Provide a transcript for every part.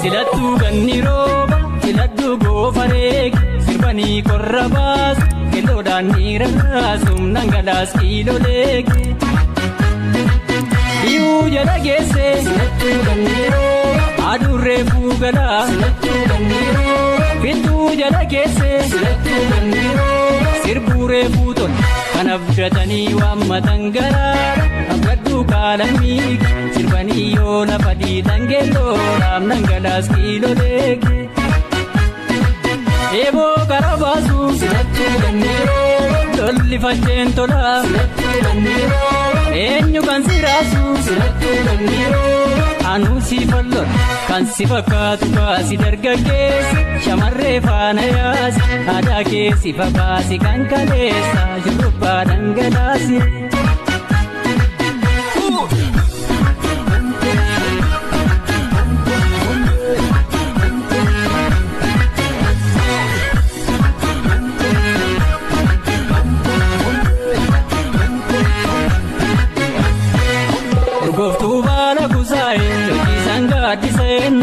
Silattuu ganni rooba filadhu goofareeg sirbanii qorra baasu qilloodhaan ni rarraasu dhangalaas kiiloleeg. Dhiyuu jala geesse Silattuu ganni rooba adurree fuugalaa Silattuu ganni rooba filtuu jala geesse Silattuu ganni rooba sirbuuree fuutol kan abdatanii waammatan garaara abdadhu kaalamii sirbanii yoo lafa dhiitan geelloodhaaf dhangalaas kiiloleege. Eeboo kara baasu Silattuu ganni rooba lolli facheen tolaa Silattuu ganni rooba eenyu kan si raasu Silattuu ganni rooba anuu si falloon kan si fakkaatu kaasi dargaggeessi shamarree faana yaasi aadaa keessi fabaasi kan kaleessa shurrubbaa dhangalaasi. Urgooftuu baala kusaa'e hojii sangaa addiseen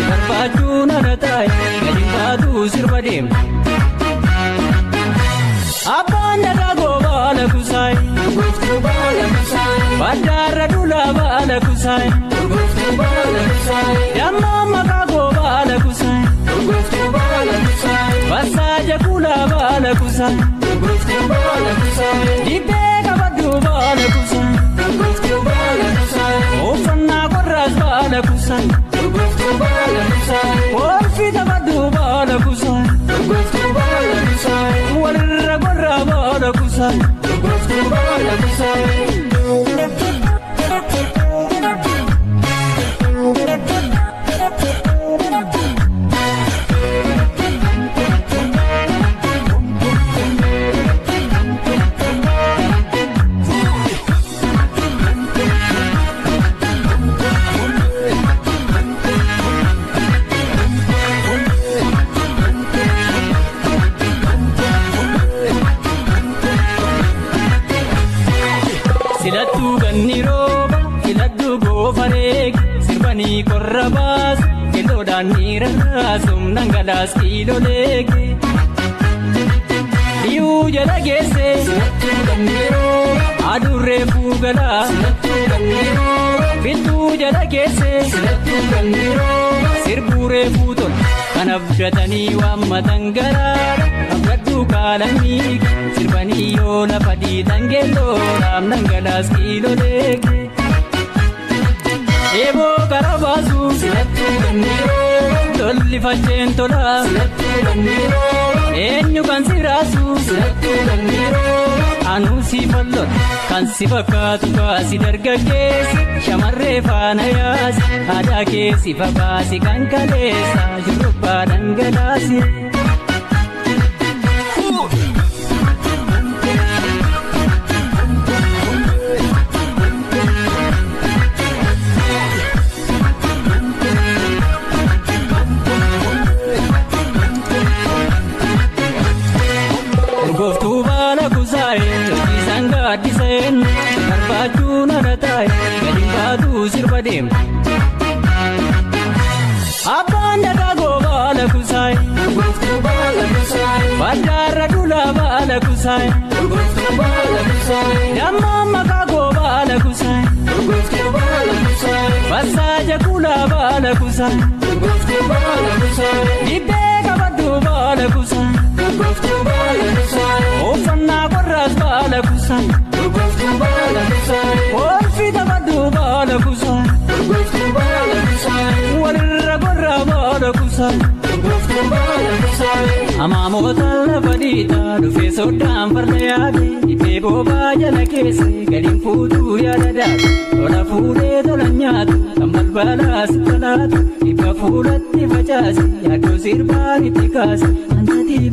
barbaachuu nana taa'e gadi baatuu sirba deema. Abbaan dagaagoo baala kusaa'e Urgooftuu baala kusaa'e baddaarra duulaa baala kusaa'e Urgooftuu baala kusaa'e dammaa makaagoo baala kusaa'e Urgooftuu baala kusaa'e bassaaja kuulaa baala kusaa'e Urgooftuu baala kusaa'e dibbee qabaduu baala kusaa'e Urgooftuu baala kusaa'e uffannaa qorraas baala kusaa'e Urgooftuu baala kusaa'e kolfi taphaduu baala kusaa'e Urgooftuu baala kusaa'e walirra gorraa baala kusaa'e. Urgooftuu baala kusaa'e. Silattuu ganni rooba filadhu goofareeg sirbanii qorra baasu qilloodhaan ni rarraasu dhangalaas kiiloleeg. Dhiyuu jala geesse Silattuu ganni rooba adurree fuugalaa Silattuu ganni rooba filtuu jala geesse Silattuu ganni rooba sirbuuree fuutol kan abdatanii waammatan garaara abdadhu kaalamii sirbanii yoo lafa dhiitan geelloodhaaf dhangalaas kiiloleeg. Eeboo kara baasu Silattuu ganni rooba lolli facheen tolaa Silattuu ganni rooba eenyu kan si raasu Silattuu ganni rooba anuu si falloon kan si fakkaatu kaasi dargaggeessi shamarree faana yaasi aadaa keessi fabaasi kan kaleessa shurrubbaa dhangalaasi. Urgooftuu baala kusaa'e hojii sangaa addiseen barbaachuu nana taa'e gadi baatuu sirba deema. Abbaan dagaagoo baala kusaa'e Urgooftuu baala kusaa'e baddaarra duulaa baala kusaa'e Urgooftuu baala kusaa'e dammaa makaagoo baala kusaa'e Urgooftuu baala kusaa'e bassaaja kuulaa baala kusaa'e Urgooftuu baala kusaa'e dibbee qabaduu baala kusaa'e Urgooftuu baala kusaa'e uffannaa qorraas baala kusaa'e Urgooftuu baala kusaa'e kolfi taphaduu baala kusaa'e Urgooftuu baala kusaa'e walirra gorraa baala kusaa'e. Urgooftuu baala kusaa'e Amaamoota lafa dhiitaa dhufee soddaan farda yaabe dhibbee boobaa jala keesse gadiin fuutuu yaada daabe tola fuudhee tola nyaatu kan balbalaa sitti laatu dhibba fuulatti facaase yaaddoo sirbaan itti kaase antatii